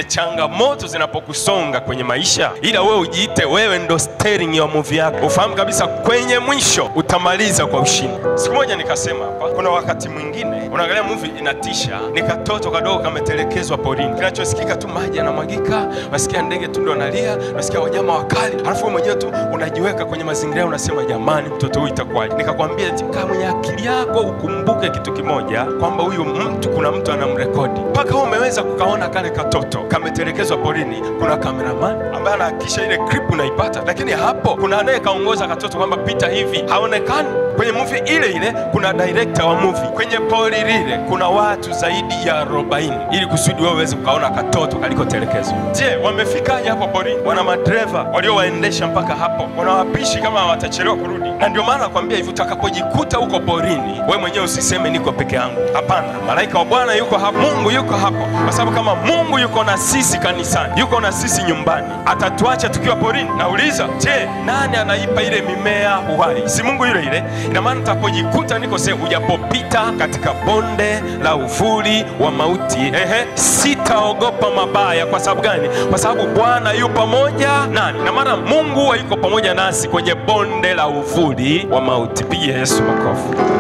Changamoto zinapokusonga kwenye maisha, ila wewe ujiite wewe ndo steering ya movie yako, ufahamu kabisa kwenye mwisho utamaliza kwa ushindi. Siku moja nikasema hapa, kuna wakati mwingine unaangalia movie inatisha, ni katoto kadogo kametelekezwa porini, kinachosikika tu maji yanamwagika, unasikia ndege tu ndo analia, unasikia wanyama wakali, alafu wewe mwenyewe tu unajiweka kwenye mazingira, unasema jamani, mtoto huyu itakuwaje? Nikakwambia kaa mwenye akili yako ukumbuke kitu kimoja, kwamba huyu mtu kuna mtu anamrekodi. Mpaka wewe umeweza kukaona kale katoto kametelekezwa porini, kuna cameraman ambaye anahakikisha ile clip unaipata, lakini hapo kuna anayekaongoza katoto kwamba pita hivi, haonekani. Kwenye movie ile ile kuna director wa movie, kwenye pori lile kuna watu zaidi ya 40 ili kusudi wewe uweze kukaona katoto kalikotelekezwa. Je, wamefikaje hapo porini? Wana madereva waliowaendesha mpaka hapo, wanawapishi kama watachelewa kurudi. Na ndio maana nakwambia hivi, utakapojikuta huko porini, wewe mwenyewe usiseme niko peke yangu. Hapana, malaika wa Bwana yuko hapo, Mungu yuko hapo, kwa sababu kama Mungu yuko na sisi kanisani, yuko na sisi nyumbani, atatuacha tukiwa porini? Nauliza, je, nani anaipa ile mimea uhai? Si Mungu yule yule? Ina maana utakapojikuta niko sehemu, ujapopita katika bonde la uvuli wa mauti, sitaogopa mabaya. Kwa sababu gani? Kwa sababu Bwana yupo pamoja nani. Ina maana Mungu yuko pamoja nasi kwenye bonde la uvuli wa mauti. Pigie Yesu makofi.